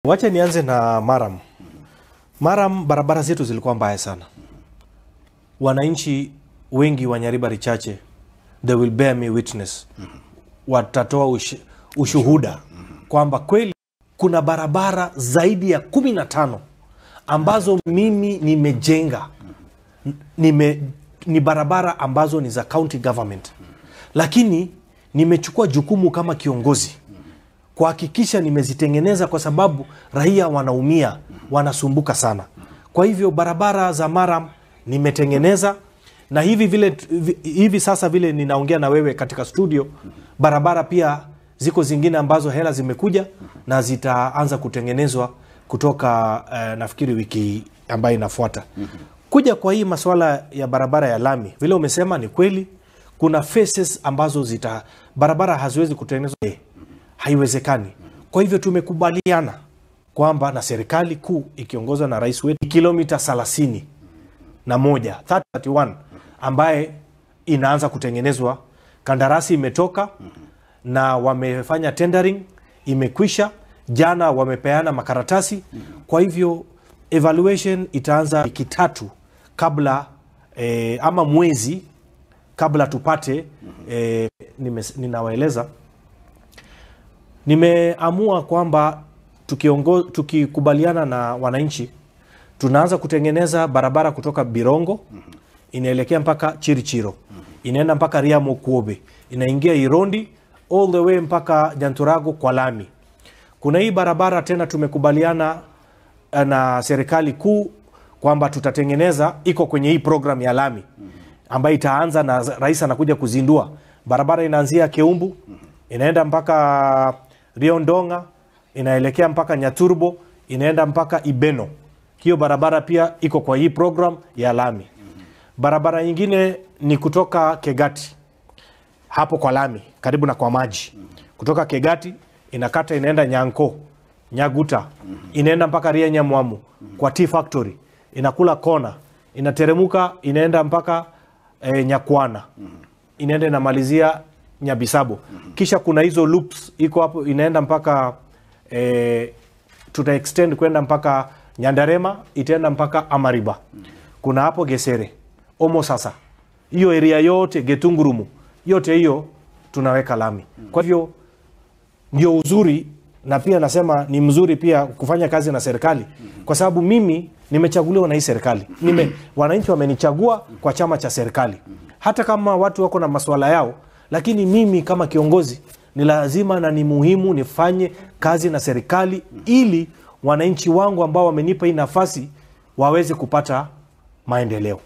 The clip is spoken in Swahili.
Wacha nianze na Murram. Murram, barabara zetu zilikuwa mbaya sana. Wananchi wengi wa Nyaribari Chache, they will bear me witness. Watatoa ushuhuda kwamba kweli kuna barabara zaidi ya 15 ambazo mimi nimejenga. Ni barabara ambazo ni za county government. Lakini nimechukua jukumu kama kiongozi kuhakikisha nimezitengeneza, kwa sababu raia wanaumia, wanasumbuka sana. Kwa hivyo barabara za Murram nimetengeneza, na hivi sasa vile ninaongea na wewe katika studio, barabara pia ziko zingine ambazo hela zimekuja na zitaanza kutengenezwa kutoka nafikiri wiki ambayo inafuata. Kuja kwa hii masuala ya barabara ya lami, vile umesema ni kweli, kuna phases ambazo barabara haziwezi kutengenezwa, haiwezekani. Kwa hivyo tumekubaliana kwamba na serikali kuu ikiongozwa na rais wetu, kilomita 31, 31 ambaye inaanza kutengenezwa. Kandarasi imetoka na wamefanya tendering, imekwisha. Jana wamepeana makaratasi. Kwa hivyo evaluation itaanza wiki 3 kabla, ama mwezi kabla tupate. Ninawaeleza, nimeamua kwamba tukikubaliana na wananchi tunaanza kutengeneza barabara kutoka Birongo inaelekea mpaka Chirichiro, inaenda mpaka Riamo Kuobe, inaingia Irondi all the way mpaka Nyanturago kwa lami. Kuna hii barabara tena tumekubaliana na serikali kuu kwamba tutatengeneza, iko kwenye hii program ya lami ambayo itaanza na rais anakuja kuzindua. Barabara inaanzia Keumbu, inaenda mpaka Riondonga, inaelekea mpaka Nyaturbo, inaenda mpaka Ibeno. Hiyo barabara pia iko kwa hii program ya lami. Barabara nyingine ni kutoka Kegati hapo kwa lami karibu na kwa maji. Kutoka Kegati inakata inaenda Nyanko, Nyaguta, inaenda mpaka Ria Nyamwamu kwa Tea Factory, inakula kona, inateremuka inaenda mpaka Nyakwana, inaenda inamalizia Nyabisabo. Kisha kuna hizo loops iko hapo inaenda mpaka tuta extend kwenda mpaka Nyandarema, itaenda mpaka Amariba. Kuna hapo Gesere, Omo sasa. Hiyo area yote Getungurumu, yote hiyo tunaweka lami. Kwa hivyo ndio uzuri, na pia nasema ni mzuri pia kufanya kazi na serikali, kwa sababu mimi nimechaguliwa na hii serikali. Wananchi wamenichagua kwa chama cha serikali. Hata kama watu wako na masuala yao, lakini mimi kama kiongozi ni lazima na ni muhimu nifanye kazi na serikali ili wananchi wangu ambao wamenipa hii nafasi waweze kupata maendeleo.